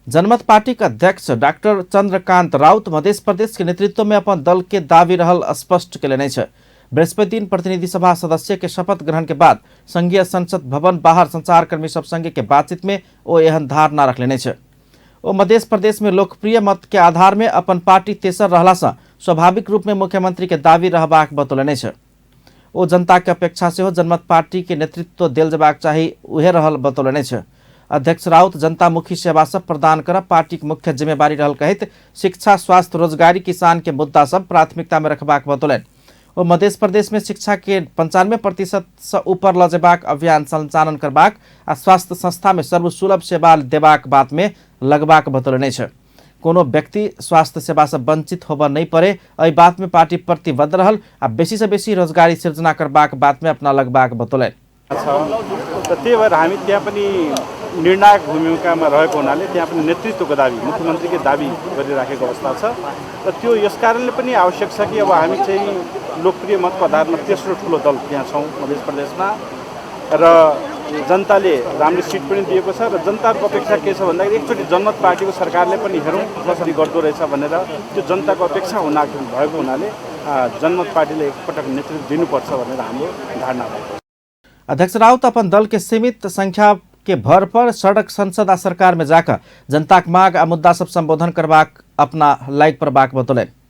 जनमत party के अध्यक्ष doctor Chandrakant Raut Madhya Pradesh के नेतृत्व में अपन दल के दावी रहल स्पष्ट केलनि अछि। बृहस्पति दिन प्रतिनिधि सभा सदस्य के शपथ ग्रहण के बाद संघीय संसद भवन बाहर संचारकर्मी सब संगे के बातचीत में ओ एहन धारणा रखलनि अछि। ओ मध्य प्रदेश में लोकप्रिय मत के आधार में अपन पार्टी तेसर रहला से स्वाभाविक रूप में मुख्यमंत्री के दावी रहबाक बतौलनि अछि। ओ जनता के अपेक्षा सेहो जनमत पार्टी के नेतृत्व देल जेबाक चाही उहे रहल बतौलनि अछि। अध्यक्ष राउत जनतामुखी सेवा सब प्रदान करब पार्टीक मुख्य जिम्मेवारी रहल कहैत शिक्षा, स्वास्थ्य, रोजगारी, किसान के मुद्दा सब प्राथमिकता में रखबाक बतौलनि। ओ मध्य प्रदेश में शिक्षा के 95% से ऊपर ल जेबाक अभियान संचालन करबाक आ स्वास्थ्य संस्था में सर्वसुलभ सेवा देबाक बात में लगबाक बतौलनि अछि। कोनो व्यक्ति स्वास्थ्य सेवा से वंचित होबय नहीं पड़े एहि बात में पार्टी प्रतिबद्ध रहल आ बेसी से बेसी रोजगारी सृजना करबाक बात में अपना लगबाक बतौलनि। छ र त्यही भएर हामी त्यहाँ पनि निर्णायक भूमिकामा रहेको हुनाले त्यहाँ पनि नेतृत्वको दाबी, मुख्यमन्त्रीकै दाबी गरिराखेको अवस्था छ र त्यो यस कारणले पनि आवश्यक छ कि अब हामी चाहिँ लोकप्रिय मतको आधारमा तेस्रो ठुलो दल त्यहाँ छौँ मध्य प्रदेशमा र जनताले राम्रो सिट पनि दिएको छ र जनताको अपेक्षा के छ भन्दाखेरि एकचोटि जनमत पार्टीको सरकारले पनि हेरौँ कसरी गर्दो रहेछ भनेर त्यो जनताको अपेक्षा हुना भएको हुनाले जनमत पार्टीले एकपटक नेतृत्व दिनुपर्छ भनेर हाम्रो धारणा भएको छ। अध्यक्ष राउत अपन दल के सीमित संख्या के भर पर सड़क, संसद आ सरकार में जाकर जनताक मांग आ मुद्दा सब संबोधन करबाक अपना लायक पड़बाक बतौलनि।